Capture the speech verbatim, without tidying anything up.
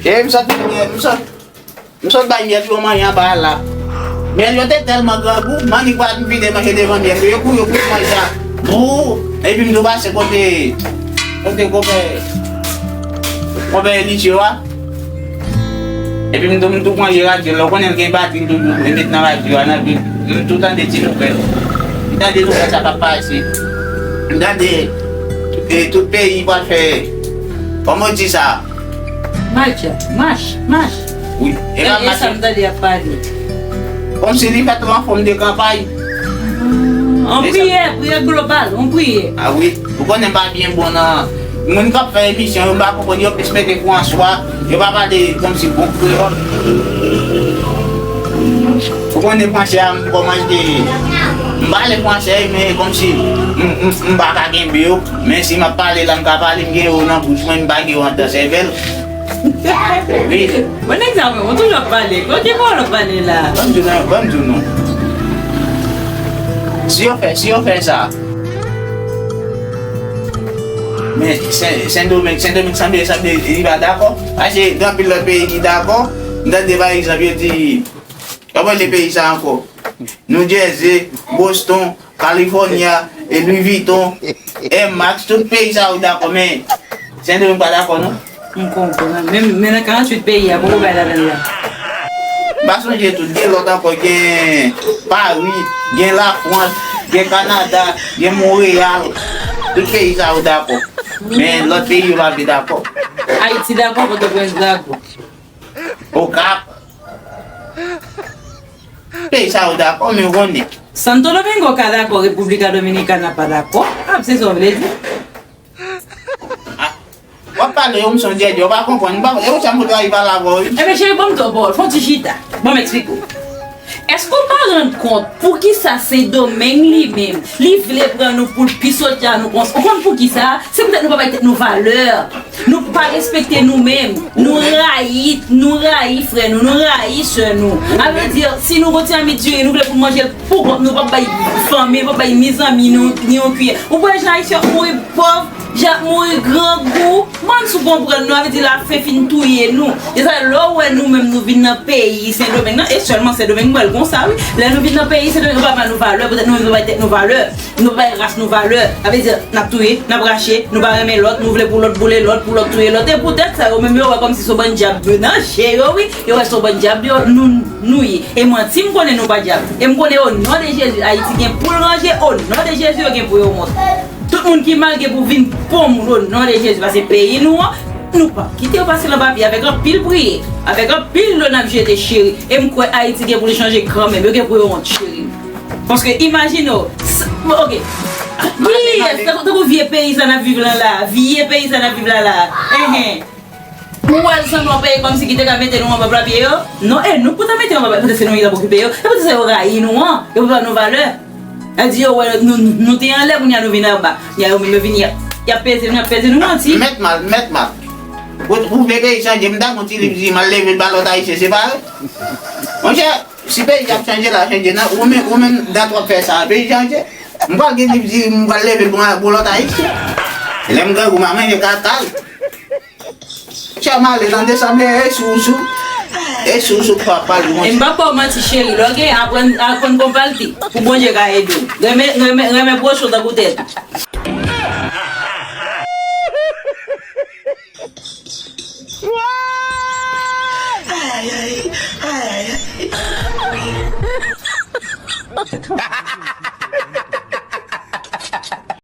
Cheri, m sot, m sot, m sot bay myèl yo manje anba a la. Myèl yo te tèlman grangou, m annik pa vide manje devan myèl yo. Yo kouri, yo kouri manje sa. Bou! Epi m tou pase kote, kote konpè, konpè Eliseo a. Epi m tou, m tou pran radyo, lè w konnen l gen batri toujou, li met nan radyo a, nan, m tou tande ti nouvèl. M tande nouvèl sa k ap pase. M tande, e, tout peyi pral fè, kòman w di sa? Mach, mach, mach. Wi, e pa mach. E sa m tande y ap pale. Kòmsi li fèt an fòm de kanpay. Yon priyè, priyè global, yon priyè. A wi, ou konnen m pa byen bon nan, moun k ap fè emisyon yo, m pa konprann, yo plis mete Franswa, yo pa pale kòmsi bon kreyòl. Ou konnen fransè a, m kòmanse, m pale fransè, men kòmsi m, m, m pa ka kenbe yo, men si m ap pale la, m ka pale, m gen yo nan bouch mwen, m pa gen yo anndan sèvèl. Wi. Bon, nèg sa, mwen, mwen toujou ap pale. Bon, ki pawòl w ap pale la? Ban m di w non, ban m di w non. Si yo fè, si yo fè sa. Men Sen, Sendomeng, Sendomeng sanble, sanble li pa dakò. Paske gen anpil lòt peyi ki dakò. M tande, pa egzanp, yo di, kòman rele peyi sa ankò? New Jersey, Boston, California, e Louis Vuitton, Air Max, tout peyi sa yo dakò, men Sendomeng pa dakò, non. M konprann. Men, men nan karanntuit peyi a, poko bay ladan l la. M pa sonje tout, gen lòt ankò, gen Paris, gen Lafrans, gen Kanada, gen Monreyal. Tout peyi sa yo dakò. Men lòt peyi yo pa vle dakò. Ayiti dakò, Pòtoprens dakò. Okap. Peyi sa yo dakò, men w konnen. Santo Domingo ka dakò, República Dominicana pa dakò. Ah, se sa w vle di? Ah, w ap pale, yo, m se yon djèdjè, w pa konprann. M pa, e konsa m tou trayi pale avè w, wi. Ebyen, cheri, ban m tò pawòl, fè yon ti chita. Ban m eksplike w. Èske w pa rann kont poukisa Sendomeng li menm, li vle pran nou pou l pi sòt a nou konsa? Ou konn poukisa? Se poutèt nou pa bay tèt nou valè. Nou pa respekte nou menm. Nou rayi, nou rayi frè nou, nou rayi sè nou. A vle di, si nou gon ti amidiri, nou vle pou n manje l pou kont nou, p ap bay fanmi, p ap bay ni zanmi nou, ni yon kiyè. Ou wè jan Ayisyen ap mouri pòv, jan ap mouri grangou. Mwen, si w konprann nou, a vle di lafen fin touye nou. E sa, lè w wè nou menm nou vin nan peyi Sendomeng nan, e sèlman Sendomeng m wè l konsa, wi. Lè nou vin nan peyi Sendomeng, nou pa ba nou valè, poutèt nou menm nou bay tèt nou valè. Nou pa bay ras nou valè. Sa vle di, n ap touye, n ap rache, nou pa renmen lòt, nou vle pou lòt boule lòt, pou lòt touye lòt. E poutèt sa, yo menm yo wè kòmsi se yon bann dyab yo nan je yo, wi. Yo wè se yon bann dyab yo, nou, nou ye. E manti, m konnen nou pa dyab. E m konnen, o non de Jezi, Ayiti gen pou l ranje, o non de Jezi, yo gen pou yo wont. Tout moun ki mal gen pou vin bon moun, o non de Jezi, paske peyi nou an, nou p ap kite yo pase l anba pye avèk anpil priye, avèk anpil dlo n ap jete, cheri. E m kwè Ayiti gen pou l chanje kanmenm, yo gen pou yo wont, cheri. Paske imajine w, s-, bon, oke. Kiyès, tankou, tankou vye peyi sa n ap viv la la, vye peyi sa n ap viv la la, enhen. Ou wè l sanble yon peyi kòmsi ki te ka mete nou anba pye yo? Non, e nou k pou ta mete yo anba pye, poutèt se nou ki t ap okipe yo, e poutèt se yo rayi nou an, yo pa ba nou valè. Sa di yo wè nou, nou te anlè, kounye a nou vin anba. Kounye a yo menm yo vini, y ap, y ap peze nou, y ap peze nou manti. Mèt Mal, Mèt Mal. Ou, ou vle peyi chanje, m ta gon ti liv di m al leve l ba lòt Ayisyen, se pa vre? Monchè, si peyi ap chanje la, chanje nan, ou menm, ou menm dat w ap fè sa, peyi chanje. M pral gen liv di m pral leve l bon, bon lòt Ayisyen. Lè m grangou, m a manje kaka. Chè m ale nan desanble, e sou, sou. E sou, sou papa l, e m pa ba w manti, cheri, lè w gen aprann, aprann konpati, pou Bondye ka ede w. Renmen, renmen, renmen pwochen w tankou tèt ou. Ay, ay, ay, ay, ay.